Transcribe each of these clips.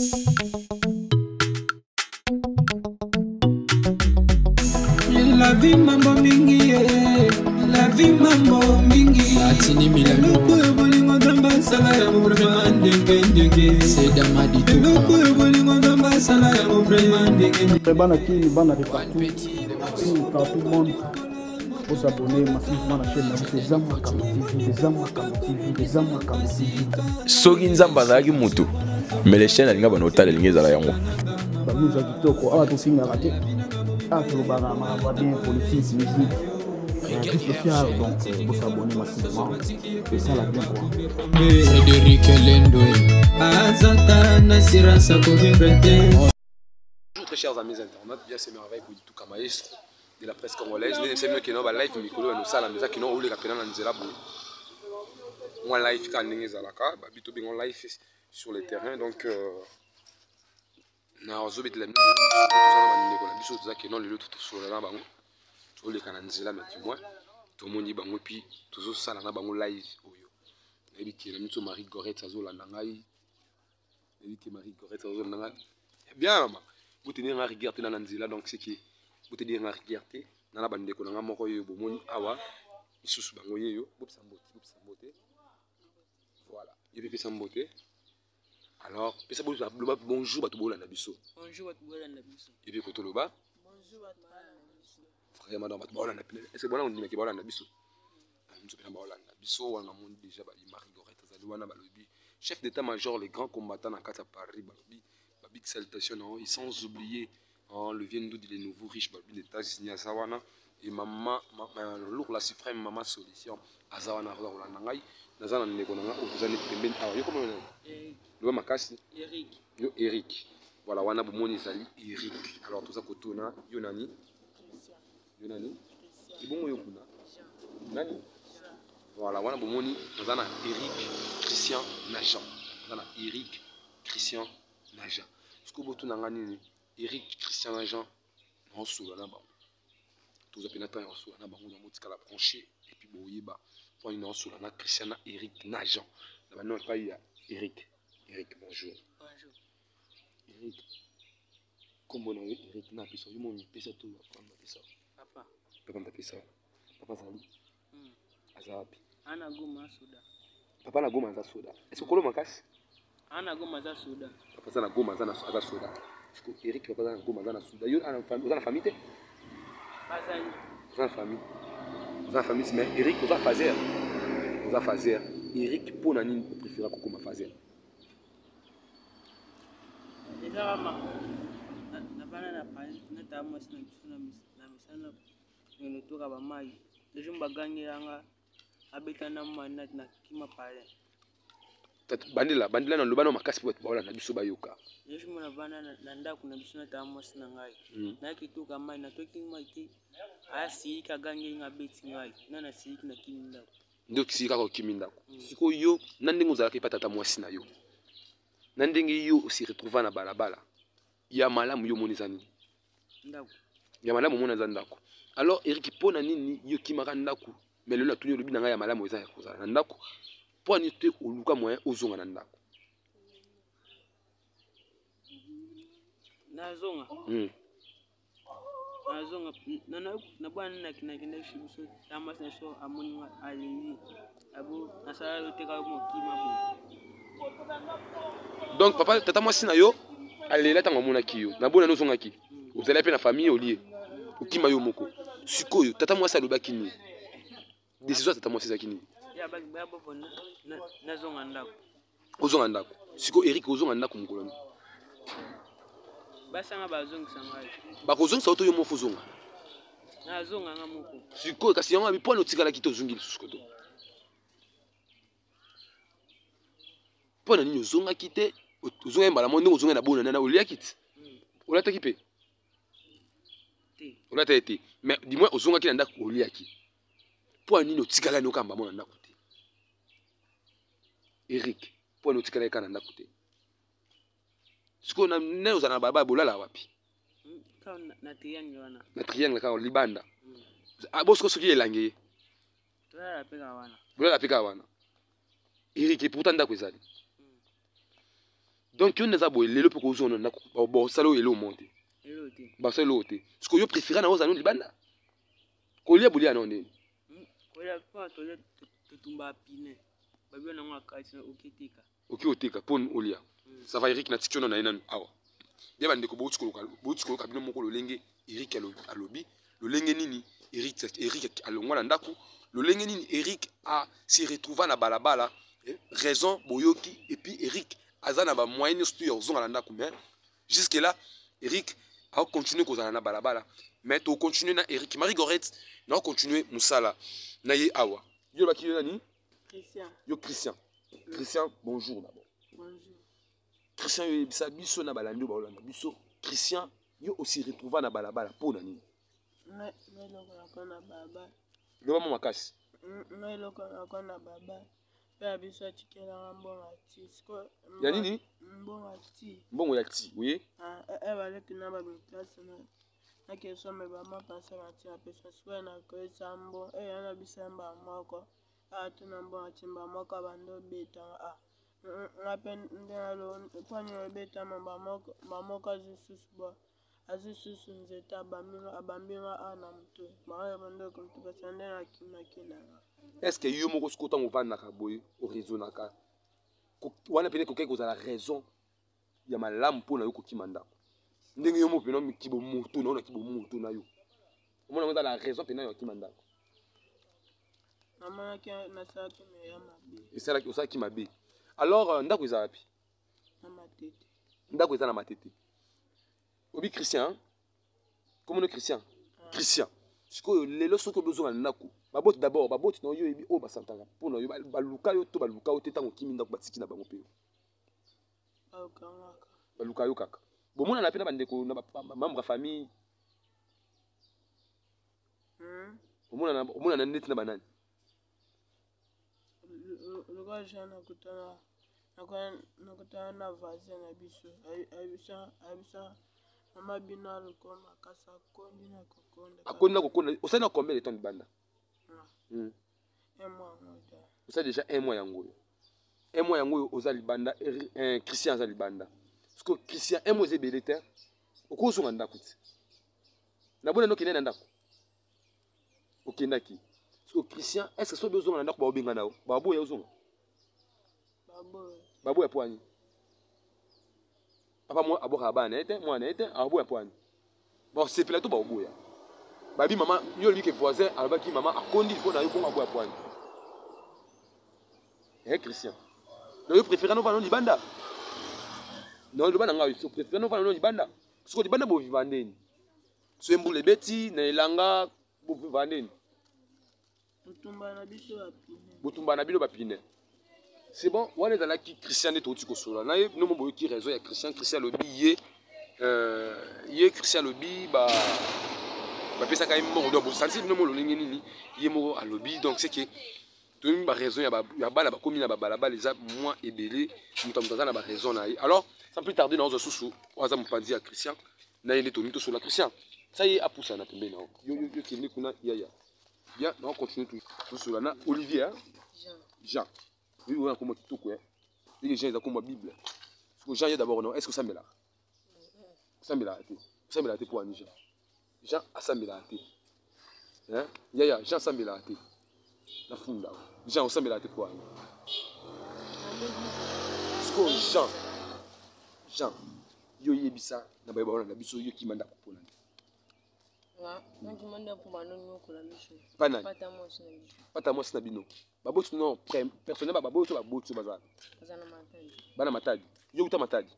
La vie mambo mingi eh. La vie mambo mingi Atini Milano. Eloko ya bolingo nzambe asala yango vraiment ndenge ndenge Eloko ya bolingo nzambe asala yango vraiment ndenge ndenge Bana Kin, bana de partout, Kin, partout monde. Vous abonnez massivement à la chaîne na biso eza Makambo TV, eza Makambo TV, eza Makambo TV. Soki Nzambe azalaki motu, mais les chaînes alinga bana otala elingi ezala yango. Ba news ya kitoko, awa tosingaka te. Awa tolobaka makambo ya bien, politique, musique, vie sociale, donc vous abonnez massivement et ça la bien quoi. Frédéric Lendwe. Azata na sirasa kovivre te. Bonjour très chers amis internautes, bien c'est merveille pour tout maestro de la presse congolaise. Nous sommes qui n'ont pas live mikolo ya sala mais qui n'ont oleka pena na nzela boye. Moi live ka ndenge ezalaka, ba bito bengo live sur le terrain donc na ozobetela bino toza na bandeko na biso toza keno lelo tosolola na bango toleka na nzela mais du moins tomoni bango puis tozosala na bango live oyo. Nayebi ke na miso Marie Gorette azolanda ngai, nayebi ke Marie Gorette azolanda ngai bien mama, botenir nga rigueur te na nzela donc c'est que botenir nga rigueur te na na bandeko na nga moko oyo bomoni awa misusu bango yeyo bopesa mbote, bopesa mbote, voilà ye pe pesa mbote. Alors pesa loba bonjour bato bolanda biso. Bonjour bato bolanda biso. Ye pe kotoloba bonjour bato bolanda biso. Vraiment donc bato bolanda pene. Est-ce que bolanda ndimaki bolanda biso? Biso pena bolanda biso wana moni déjà ba Marie Gorette azali wana balobi chef d'état-major les grands combattants na kati ya Paris balobi ba big salutation na et sans oublier hein, le vieux Ndoudi les nouveaux riches balobi des États-Unis aza wana et maman ma, lourd la suprême maman solution aza wana aza kolanda ngai naza na ndeko na ngai oyo toza neti pembeni awa yo komona nani? Eric. Loba makasi. Eric. Yo Eric. Voilà wana bomoni ezali Eric. Alors toza kotuna yo nani? Christian. Yo nani? Christian. Ebongo yo kuna? Jean. Nani? Jean. Voilà wana bomoni naza na Eric, Christian na Jean. Naza na Eric, Christian na Jean. Sikoyo botuna nga nini? Eric, Christian na Jean naosola na bango. Toza pe na temps ya kosola na bango, bango tikala branché et puis boyeba mpo nini naosola na Christian na Eric na Jean. Na bano epai ya Eric. Eric, bonjour. Bonjour. Eric, kombo na yo Eric na pesa yo moni pesa to papa pesa. Papa. Papa pesa. Papa azali? Aza wapi? Ana Goma soda. Papa na Goma aza soda. Est-ce que kolo makasi? Ana Goma aza soda. Papa aza na Goma aza na aza soda. Est-ce que Eric papa aza na Goma aza na soda. Yo ana famille, oza na famille te? Bazali. Oza na famille. Oza na famille mais Eric oza fazer. Oza fazer. Eric pona nini o préféra kokoma fazer? Eza kama na bana na Paris na ta mwasi na biso na misala ngeno toka ba mai. Toujours bagangela nga abeta na mwana na kima palais. Tata, bandela, bandela na loba na makasi po bato baolanda biso bayoka. Yesu mwana bana na ndako na biso na ta mwasi na ngai. Na kitoka mai na toki mai te. Asilika gangeli nga beti ngai. Na na siliki na kimi ndako. Nde osilika kaka okimi ndako. Sikoyo yo na ndenge ozalaki epa tata mwasi na yo. Na ndenge yo osi retrouva na balabala. Ya malamu yo omoni eza nini? Ndako. Ya malamu omoni eza ndako. Alors Eric, mpo na nini yo okimaka ndako? Mais lelo natuni olobi na ngai ya malamu eza ya kozala na ndako. Mpo na nini te oluka moyen ozonga na ndako? Nazonga. Nazonga. Na, na, na bwana na kina kina shi biso, ya mwasi na biso amoni nga aleli. Abo, nasala yo te kaka mokima boye. Donc papa, tata mwasi na yo alela ntango amonaki yo. Na bona nozongaki. Ozalaki pe na famille olie. Okima yo moko. Sikoyo tata mwasi alobaki nini? Décision ya tata mwasi ezalaki nini? Ya ba, ba bobo na, na, nazonga ndako. Ozonga ndako. Sikoyo Eric ozonga ndako mokolo nini? Basanga bazongisa ngai. Bakozongisa yo to yo moko ozonga? Nazonga nga moko. Sikoyo kasi yango abi pona otikalaki te ozongi lisusu koto. Pona nini ozongaki te? Ozongaki mbala moko ndenge ozongaki na bona nana oliaki te? Olataki pe? Te. Olataki te. Mais du moins ozongaki na ndako oliaki. Pona nini otikalaki nokamba mona ndako te? Eric, pona nini otikalaki kaka na ndako te? Sikoyo na nani ozala na balabala bolala wapi? Kaka na triangle wana. Na triangle kaka libanda. Ah, bosiko soki elangi ye. Tolala pe kaka wana. Bolala pe kaka wana. Eric, et pourtant ndako ezali. Donc yo nde eza boye lelo mpe kozwa na ndako, bosala oyo eloko moko te. Eloko te. Basala eloko te. Sikoyo yo préféré na ozala no libanda, kolia bolia na ndeni? Kolia mpo tolia, totumba pine babio nango akati, oketeka. Oki oteka mpo olia. Ça va, Eric, natiki yo na ye nanu awa. Bia bandeko, bouti koloka bino moko lolenge Eric alobi, lolenge nini Eric alongwa na ndako, lolenge nini Eric a se retrouva na balabala. Raison boyoki. Et puis Eric aza na bamoyen nyonso tu ya kozonga na ndako, mais jusque là Eric akocontinue kozala na balabala. Mais tokontinue na Eric. Marie Goret na okontinue mosala na ye awa. Yo olobaki yo nani? Christian. Yo Christian. Christian, bonjour d'abord. Bonjour. Christian, yo yebisa biso na balandi oyo baolanda biso. Christian, yo osi retrouva na balabala mpo na nini? Ngai eloko nako na balabala. Loba mo makasi. Ngai eloko nako na balabala, mpe ya biso atikelanga mbongo ya ti. Ya nini? Mbongo ya ti. Mbongo ya ti, oye. Baleki na babiklase nakesombe bamapasa bati apesa. Sikoyo nakoyesa mbongo eya na biso ya mbala moko, atuna mbongo ati mbala moko abandi obetanga. A nga mpe nde mponi obetama mbala moko, azwi susu bo azwi susu nzete, abambi nga a na motu bango bandoko motu pasa nde nakimaki nanga. Est ce que yo moko sikoyo, ntango ovandaka boye, oraisonnaka wana pene kokaki kozala raison ya malamu mpo na yo kokima ndako? Ndenge yo moko pena kibomoto na yo, na kibomoto na yo, omona yango eza la raison mpena yo akima ndako? Namonaki nasalaki me ya mabe. Esalaki, osalaki mabe. Alors ndako eza wapi? Na Matete. Ndako eza na Matete. Obi Christian, komono Christian? Christian, sikoyo lelo soki obozonga na ndako, baboti d'abord, baboti na yo, oyebi oyo basantaka mpo na yo, baluka yo to baluka yo te? Ntango okimi ndako, batiki na bango mpe yo? Balukangaka. Baluka yo kaka. Bomonana mpe na bandeko na bamembre ya famille? Omonana neti na banani? Lokola jean nakutana na voisin na biso, ayebisa mama bino aloko makasi, akondi na kokonda. Akondi na kokonda. Osali na combien de temps libanda? Un mois yango ta. Osali déjà un mois yango oyo. Un mois yango oyo oza libanda. Christian aza libanda. Parce que Christian, un mois eza ebele te. Okozonga ndako ti nabona no okende na ndako, okendaki. Parce que Christian, est ce que soki ozonga na ndako, baobenga na yo, baboya ozonga? Baboya. Baboya po ani? Papa mwa abwakaka bana ye te, mwana ye te, aboya po ani? Basepela to baoboya? Babi mama yo olobi ke voisin alobaki mama akondi mpo na yo, bongo aboya po ani? Eh Christian, donc yo préféré novanda no libanda? Non, loba na ngai, so préféré novanda no libanda. Soko libanda, boviva ndeni? So embula ebeti na elanga, boviva ndeni? Botumba na biso bapine. Botumba na bino bapine. C'est bon. Wana ezalaki Christian nde touti kosola na ye. Bino boyoki raison ya Christian. Christian alobi ye ye Christian alobi ba bapesaka ye mbongo. Donc bosanti bino mo lolenge nini ye moko alobi. Donc c'est que toyebi baraison ya bana bakomi na babalabala eza mwa ebele. Moto ya moto aza na baraison na ye. Alors, sans plus tarder, naozwa susu oyo aza mopanzi ya Christian na ye nde tolingi tosola. Christian, sa ye apusana pembeni na yo. Yo kende kuna, yaya. Bien, na continue tosola na Olivier, hein? Jean. Jean, oui, oyo akoma kitoko. Ndenge Jean eza komba Bible. Siko Jean, ye d'abord non, est ce que osambelaka? Osambelaka te? Osambelaka te mpo ani? Jean, Jean asambelaka te, hein? Yaya, Jean asambelaka te. Nafunda Jean, osambelaka te mpo ani? Sikoyo Jean, Jean, yo yebisa na bayeba wana na biso, yo kima ndako mpona nini? Nakima ndako, banonyokola biso. Pa nani? Pata mwasi na biso. Pata mwasi na bino. Baboti non, personnel, baboti oyo, baboti oyo baza? Baza na Matadi. Bana Matadi. Yo kuta Matadi,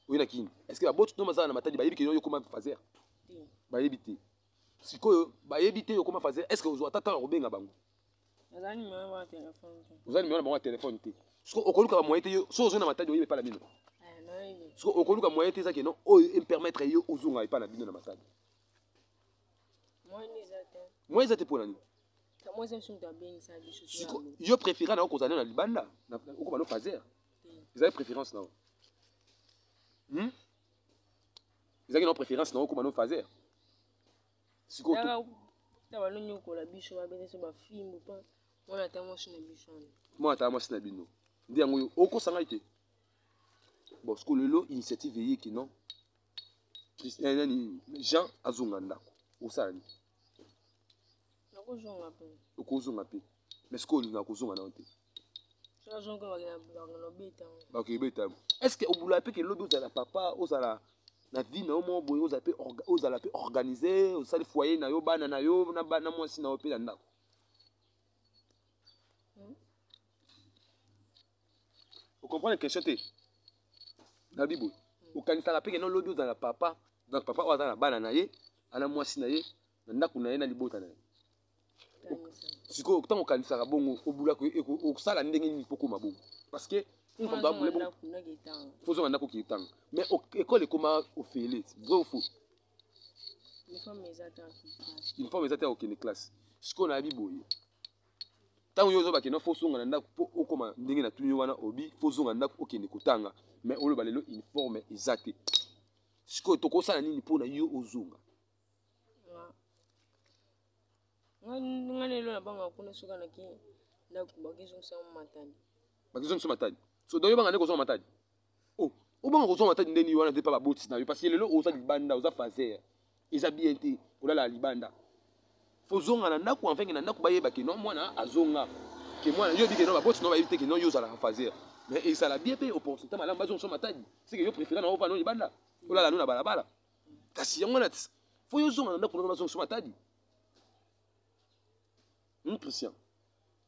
oye na Kini. Est ce que baboti no bazala na Matadi bayebi ke yo okoma fazer? Te. Bayebi te. Sikoyo bayebi te yo okoma fazer, est ce que ozwa ata ntango ya kobenga bango? Naza numéro ya telefone te. Oza numéro na bango ya telefone te. Siko okoluka bamoyen te yo so ozongi na Matadi, oyebi epai na bino? Eh, nayebi. Siko okoluka moyen te eza ke non oyo epermettre yo ozonga epai na bino na Matadi? Moyen eza te. Moyen eza te mpo na nini? Mwasi biso moto abengisa biso. Siko yo préféré na yo kozala na libanda, okoma no fazer? Ezali préférence na yo, Ezalaki na préférence na yo okoma no fazer? Sikoyo ta banonyokola biso, babeta biso bafimbu mpa mwana ata mwasi na biso wana. Mwana ata mwasi na bino nde yango oyo okosa ngai te. Bon, sikoyo lelo initiative eyeki non, nani, Jean azonga ndako, osala nini? Nakozonga mpe. Okozonga mpe, mais sikoyo olingaka kozonga nao te. Bakobeta. Est ce que obula mpe ke lobi ozala papa, ozala na vie na yo moko boye, ozala mpe organisé, osali foyer na yo, bana na yo na mwasi na yo mpe na ndako? Ocomprendre question te? Nabi boye, okanisaka mpe ke no lobi ozala papa, donc papa oyo aza na bana na ye, ana mwasi na ye na ndako na ye, na libota na ye. Sikoyo ntango okanisaka bongo, obulaka okosala ndenge nini mpo koma bongo? Parce que une fois abule bongo, faut ozonga ndako, okende tanga. Mais école ekoma ofele, vrai ou faux? Uniforme eza te, okende classe. Sikoyo nayebi boye, ntango yo ozobake no, faut ozonga na ndako mpo okóma ndenge na tuni yo wana, obi faut ozonga ndako, okende kotanga, mais oloba lelo uniforme eza te. Sikoyo tokosala nini mpona yo ozonga? Nga lelo nabangaka kuna, soki naki ndako, bakezongisa matadi. Bakezongisa matadi. So donc yobanga nde kozonga matadi? Oh, obanga kozonga matadi ndeni wana te mpa baboti na yo? Parce que lelo oza libanda, oza faser, eza bien te kolala libanda. Fozonga na ndako afin na ndako bayeba ke non, mwana azonga, ke mwana yo yebi ke non, baboti no bayebi te ke non, yo ozalaka faser. Mais ezala bien mpe opportunité malamu bazongisa matadi. Seke yo préféré na ovanda no libanda, olala no na balabala. Kasi yango wana ti faut yo ozonga na ndako nano, bazongisa matadi. Christian,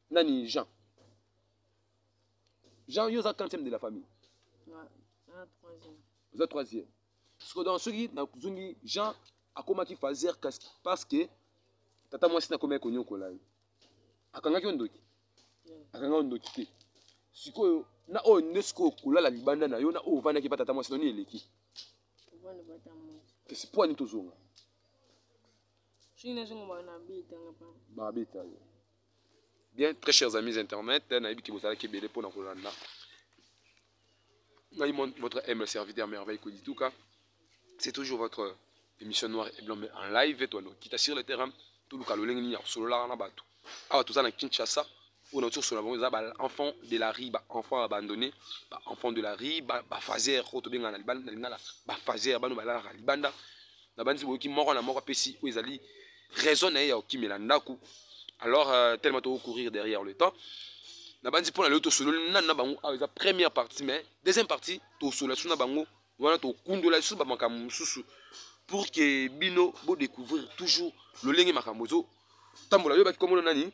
nani, Jean, Jean, yo oza quantième de la famille? Oza troisième. Siko donc soki nazongi, Jean akomaki faser parce que tata mwasi nakomaki konyokola ye, akangaki yo ndoki, akangaki yo ndoki te. Sikoyo na oyo nde sikoyo kolala libanda na yo na oyo ovandaki pa tata mwasi noni eleki. Kasi po ani tozonga? Babeta yo bien. Très chers amis internet, nayebi ke bozalaki ebele mpona kolanda ngai, votre humble serviteur Merveille Kodituka. C'est toujours votre émission Noir et Blanc, mais en live. Toano kita sur le terrain, toluka lolenge nini ya kosololaka na bato. Awa toza na Kinshasa. Oyo nauti kosola bango eza baenfant de la rue, baenfant abandonné, baenfant de la rue, bafaser oyo tobengaka na lingala bafaser, bano balalaka libanda. Na bandisi boyoki moko na moko apesi oyo ezali raison na ye ya kokimela ndako. Alors tellement tokocourir derrière le temps, na bandi mpona lelo tosololi nanu na bango awa, eza première partie, mais deuxième partie tosolola lisusu na bango wana, tokundola lisusu bamakambo mosusu pour que bino bodécouvrir toujours lolenge makambo ezotambola. Oyebaki komona nani?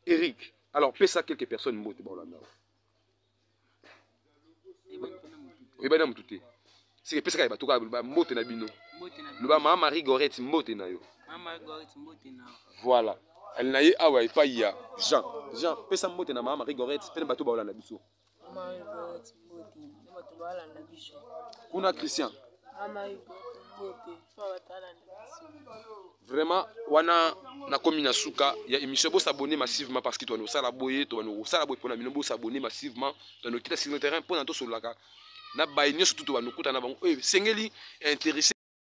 Eric. Alors pesa quelques personnes mbote baolanda. Oyebani na motu te? Seke pesaka ya bato kaka mbote na bino. Loba mama Marie Goret, mbote na yo. Voilà, ali na ye awa epai ya Jean. Jean, pesa mbote na mama Marie Goret mpe na bato baolanda biso kuna. Christian, vraiment wana nakomi na suka ya émission. Bosabonner massivement parce que tobandi kosala boye, tobandi kosala boye mpona bino. Bosabonner massivement, tobandi kokita sur le terrain mpona tosololaka na baye nyonso tu tobandi kokutana na bango oyo esengeli intéressé.